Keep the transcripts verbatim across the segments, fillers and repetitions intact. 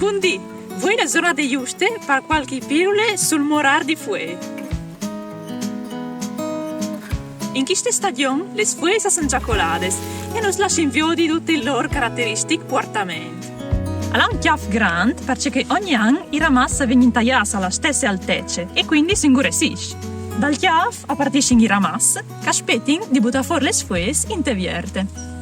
Bundì, vuê la zornade juste par cualchi pirule sul morâr di fuee. In cheste stagjon les fueis a son za coladis e nus lassin viodi dut il lôr carateristic puartament. Al à un cjâf grant parcè che ogni an i ramaçs a vegnin taiâts a la stesse altece e cuindi si ingruessìs. Dal cjâf a partissin i ramaçs che a spetin di butâ fûr les fueis inte vierte.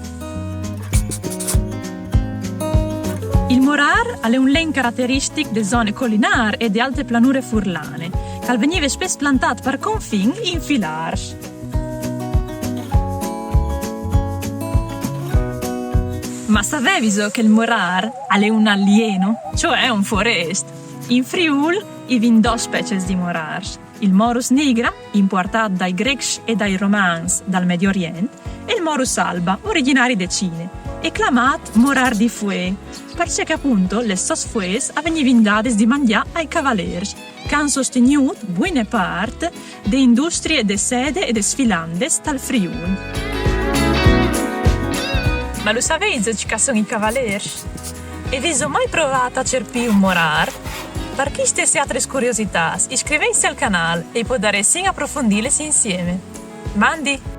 Il morâr al è un len carateristic de zone colinâr e de alte planure furlane, che al vegnive spes plantât par confin in filârs. Ma savevîso che il morâr al è un alieno, cioè un forest? In Friûl i vin dôs species di morârs, il Morus nigra, impuartât dai Grecs e dai Romans dal Medio Orient, e il Morus alba, origjinari de Cine, e clamât morâr di fuee, parcè che apont les sôs fueis a vegnivin dadis di mangjâ ai cavalêrs, che a àn sostignût buine part de industrie de sede e des filandes tal Friûl. Ma lu savevîso ce che a son i cavalêrs? E vêso mai provât a cerpî un morâr? Par chestis e altris curiositâts, iscriveitsi al canâl e i podaressin aprofondîlis insiemi. Mandi!